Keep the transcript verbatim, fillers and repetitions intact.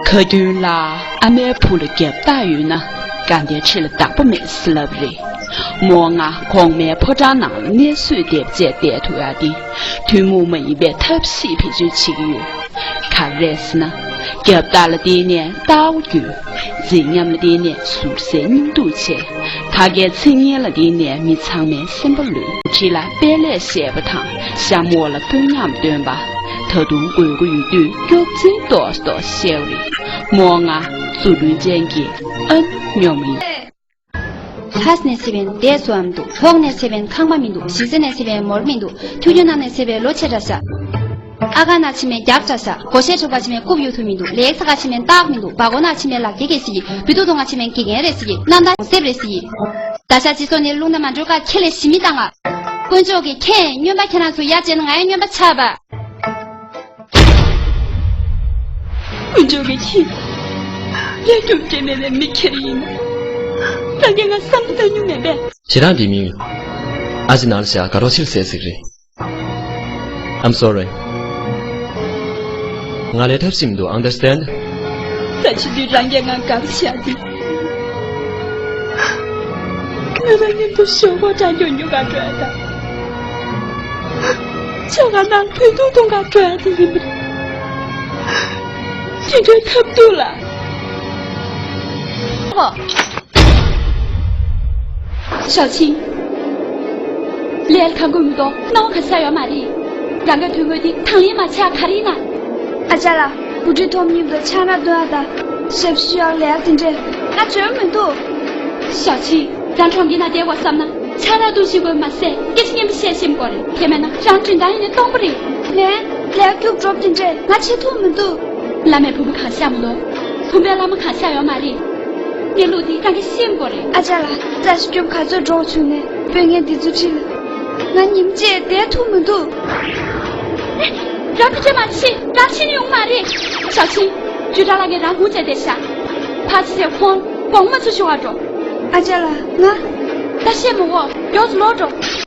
ཁ་རྒྱུན་ལ་ཨ་མའི་བུ་ལ་རྒྱབ་རྟགས་ཡོད་ན་དགའ་ལྡན་ཁྲི་ལ་བདག་པོ་མེད་ཟེར་ལབ་རེད། མོ་ང་གོང་མའི་ཕོ་བྲང་ནང་ལ་གནས་བཟོད་འདེབས་བྱས་བསྡད་ཐུབ་ཡ་དེ་ཐུན་མོང་མ་ཡིན་པའི་ཐབས་ཤེས་བེད་སྤྱོད་བྱེད་ཀྱི་ཡོད། ག་རེ་རེད་ཟེར་ན། རྒྱབ་རྟགས་ལ་བརྟེན་ནས་ལྟ་བ་བརྒྱུད། མཛེས་ཉམས་ལ་བརྟེན་ནས་ཟུར་ཟའི་སྙིང་སྡུག་བྱས། ད་གའི་མཚན་སྙན་ལ་བརྟེན་ནས་མི་ཚང་མའི་སེམས་པ་ལོན། ཁྲི་ལ་དཔེ་ལེགས་བཤད་པ་དང་གཤམ་འོག་ལ་དཔོན་ཉམས་སྟོན་པ། ད་དུང་དགོས་མཁོ་ཡོད་དུས་སྐྱོབ་འཛིན་ཏོག་ཏོག་བཤད་པ་རེད། མོ་ང་རྫུ་འཕྲུལ་ཅན་གྱི་ཨ་ནེ་སྨྱོ་མོ་ཡིན། ལྷ་ས་ནས་ཕྱིན་པའི་འདས་སོ་ཨ་མི་འདུག་ལྷོ་ནས་ཕྱིན་པའི་ཁང་པ་མི་འདུག་གཞིས་རྩེ་ནས་ཕྱིན་པའི་མོར་མི་འདུག་ཐུགས་རྒྱུད་ནང་ནས་ཕྱིན་པའི་ལོ་ཆེ་དྲགས་ཤག་ཨ་ཁ་ནང་ཕྱིན་པའི་རྒྱགས་དྲགས་ཤག་སྒོ་ཤེས་གྲུབ་ཁ་ཕྱིན་པའི་རྐུབ་གཡུག་ཐུབ་མི་འདུག་ལེགས་ས་ཁ་ཕྱིན་པའི་རྟགས་མི་འདུག་བ་གོ་ནང་ཕྱིན་པའི་ལག་འཁྱེར་གྱི་སྲིད་ཀྱི་བུ་ཏུ་ཏུ་ང་ཕྱིན་པའི་དགེ་རྒན་རེད་སྲིད་ཀྱི་རྣམ་ཐར་གོང་གསེབ་རེད་སྲིད་ཀྱི། ད་ཤ་སྤྱི་ཚོགས་ནས་རླུང་ན་མ་འགྲོ་ཁ་ཁྱེད་ལས་ཞི་མི་བཏང་ང་། དཀོན་མཆོག་གིས་ཁྱེད་སྨྱོན་པ་ཁྱེད་རང་ཚོ་ཡར་བཅད་ན་ང་ཡང་སྨྱོན་པ་ཆགས་པ། དཀོན་མཆོག་གིས་ཁྱེད་ཡར་རྒྱུག་སྤྲད་མེད་པའི་མི་ཁྱེར་ཡིན། ད་གིན་ང་བསམ་བློ་བཏང་མྱོང་མེད་པས། ཁྱེད་རང་གི་མིང་ཨ་ཅེ་ནང་ལ་བཞག་དགའ་རོགས་ཕྱིར་ཟེར་ཟིག་རེད། I'm sorry. ང་ལས་ཐབས་ཤེས་མི་འདུག understand? ད་ཕྱི་དུས་རང་གིས་ང་དགའ་པོ་བྱས་ཏེ། ང་རང་མཉམ་དུ་ཞོགས་པ་གྲང་རྒྱུག་རྒྱུག་ག་འགྲོ་ཡ་དང་། ཆ་ག་ནང་བོད་ཐུག་འཐུང་ག་འགྲོ་ཡ་དེ་ཡིན་པ་རེད། དེ་འདྲའི་ཐབས་སྡུག་ལ། ཨོ། ཞའོ་ཆིང་། ལས་ཁ་ཀུན་མི་འདུག་སྣང་བ་ག་ས་ཡོད་མ་རེད། རང་ག་དོན་དངོས་དེ་དང་ལེན་མ་བྱས་ག་རེ་ཡིན་ན། ཨ་ཅག་ལགས། བུ་ཁྲིད་ཐོབ་མཉམ་དུ་ཆང་རག་འཐུང་ཡ་དང་། ཞབས་ཞུ་ཡག་ལས་དེ་འདྲས་ང་འཇོན་མི་འདུག་ཞའོ་ཆིང་། རང་གྲོང་ཁྱེར་ན་བསྡད་དགོས་བསམ་ན་ཆང་རག་འཐུང་ཤེས་དགོས་མ་ཟད་སྐད་ཆ་སྙན་པོ་བཤད་ཤེས་དགོས་རེད། དེ་མེད་ན་རང་འཇོན་ཐང་ཡིན་ནས་སྟོང་པ་རེད། ལན། ལས་རྒྱུགས་སྒྲོབ་དེ་འདྲས་ང་བྱེད་ཐུབ་མི་འདུག་བླ་མའི་བུ་མོ་གང་ཤ་མི་འདུག་བུམ་པའི་བླ་མ་གང་ཤ་ཡོད་མ་རེད། གནས་ལུགས་འདི་རང་གིས་ཤེས་དགོས་རེད། ཨ་ཅག་ལགས། བཀྲ་ཤིས་སྐྱབས་ག་ཚོད་འགྲོ་བྱུང་ནས་དཔོན་ངན་འདི་ཚོའི་ཁྲིད་ལ། ང་ཉིན་གཅིག་བསྡད་ཐུབ་མི་འདུག་རང་ཐུགས་རྗེ་མ་ཆེ། རང་ཕྱིན་ཡོང་མ་རེད། ཞའོ་ཆིང་། ཇུ་ཀྲང་ལགས་ཀྱིས་རང་ཧུང་བཙལ་བསྡད་ཤག་ཕར་ཕྱིན་ཚེ་ཁོང་དགོངས་པ་མ་ཚོམ་ཞུ་བར་འགྲོ། ཨ་ཅག་ལགས། ང་། ད་བཤད་མི་འོ། མགྱོགས་སུ་ལོག་འགྲོ།